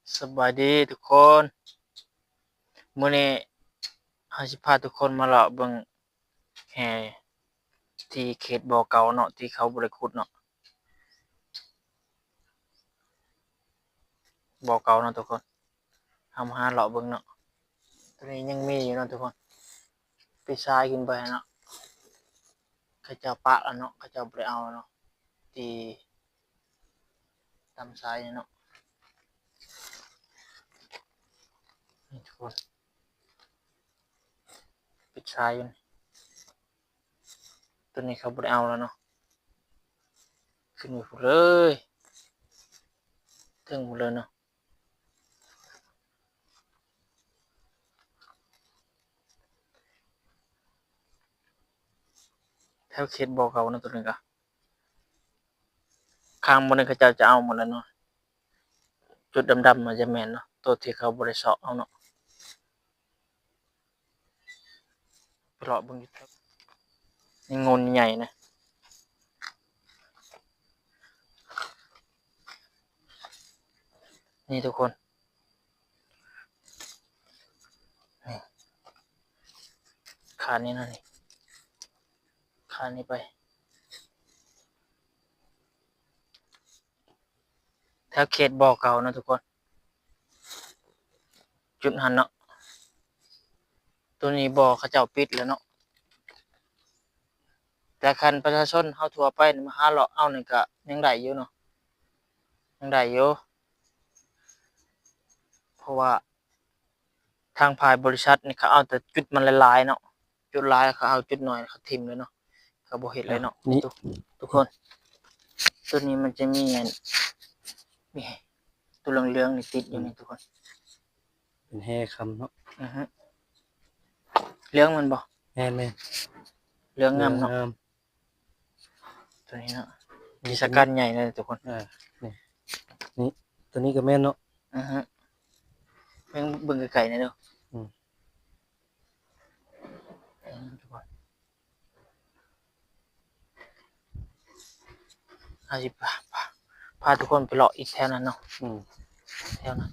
ສະບາຍດີທຸກຄົນ, ມື້ນີ້ເຮົາຊິພາທຸກຄົນມາເລາະເບິ່ງແຮ່ທີ່ເຂດບໍ່ເກົ່າເນາະ ທີ່ເຂົາບໍ່ໄດ້ຂຸດເນາະ. ບໍ່ເກົ່າເນາະທຸກຄົນ, ເຮົາມາຫາເລາະເບິ່ງເນາະ. ໂຕນີ້ຍັງມີຢູ່ເນາະທຸກຄົນ, ປິດຊາຍຂຶ້ນໄປເນາະ, ເຂົາເຈົ້າປະແລ້ວເນາະ, ເຂົາເຈົ້າບໍ່ໄດ້ເອົາເນາະ, ທີ່ຕຳຊາຍນີ້ເນາະ. ນີ້ທຸກຄົນ, ປິດຊາຍຢູ່ນີ້. ໂຕນີ້ເຂົາບໍ່ໄດ້ເອົາແລ້ວເນາະ, ຂຶ້ນໄປພຸ້ນເລີຍ, ເທິງພຸ້ນເລີຍເນາະ. ແຖວເຂດບໍ່ເກົ່າເນາະ ໂຕນີ້ກະ ຂ້າງບ່ອນນີ້ເຂົາເຈົ້າຈະເອົາໝົດແລ້ວເນາະ, ຈຸດດຳໆ ມັນຈະແມ່ນເນາະ, ໂຕທີ່ເຂົາບໍ່ໄດ້ເຊາະເອົາເນາະ. ໄປເລາະເບິ່ງຢູ່ແຖວນີ້ ງູນໃຫຍ່ນະ. ນີ້ທຸກຄົນ, ນີ້ ຄານນີ້ນະ, ນີ້ ຄານນີ້ໄປ ແຖວເຂດບໍ່ເກົ່າເນາະທຸກຄົນ, ຈຸດຫັ້ນເນາະ. ໂຕນີ້ບໍ່ ເຂົາເຈົ້າປິດແລ້ວເນາະ, ແຕ່ຄັນປະຊາຊົນເຮົາທົ່ວໄປມາຫາເລາະເອົານີ້ກະຍັງໄດ້ຢູ່ເນາະ, ຍັງໄດ້ຢູ່. ເພາະວ່າທາງຝ່າຍບໍລິສັດນີ້ເຂົາເອົາແຕ່ຈຸດມັນຫຼາຍໆເນາະ, ຈຸດຫຼາຍເຂົາເອົາ, ຈຸດໜ້ອຍເຂົາຖິ້ມເລີຍເນາະ, ເຂົາບໍ່ເຮັດເລີຍເນາະ. ນີ້ ທຸກ ທຸກຄົນ, ໂຕນີ້ມັນຈະມີອັນ ນີ້ ໂຕເຫຼືອງໆນີ້ຕິດຢູ່ນີ້ ອືມ ທຸກຄົນ, ເປັນແຮ່ຄຳເນາະ. ອືຮຶ ເຫຼືອງແມ່ນບໍ່? ແມ່ນໆ ເຫຼືອງງາມເນາະ, ເຫຼືອງງາມ. ໂຕນີ້ເນາະ, ມີສະກັນໃຫຍ່ເລີຍທຸກຄົນ. ເອີ ນີ້ ນີ້ ໂຕນີ້ກະແມ່ນເນາະ. ອືຮຶ ເບິ່ງ ເບິ່ງໄກໆແດ່ເດີ. ອືມ ອືມ ທຸກຄົນ, ເຮົາຊິພາ ພາ ພາທຸກຄົນໄປເລາະອີກແຖວນັ້ນເນາະ. ອືມ ແຖວນັ້ນ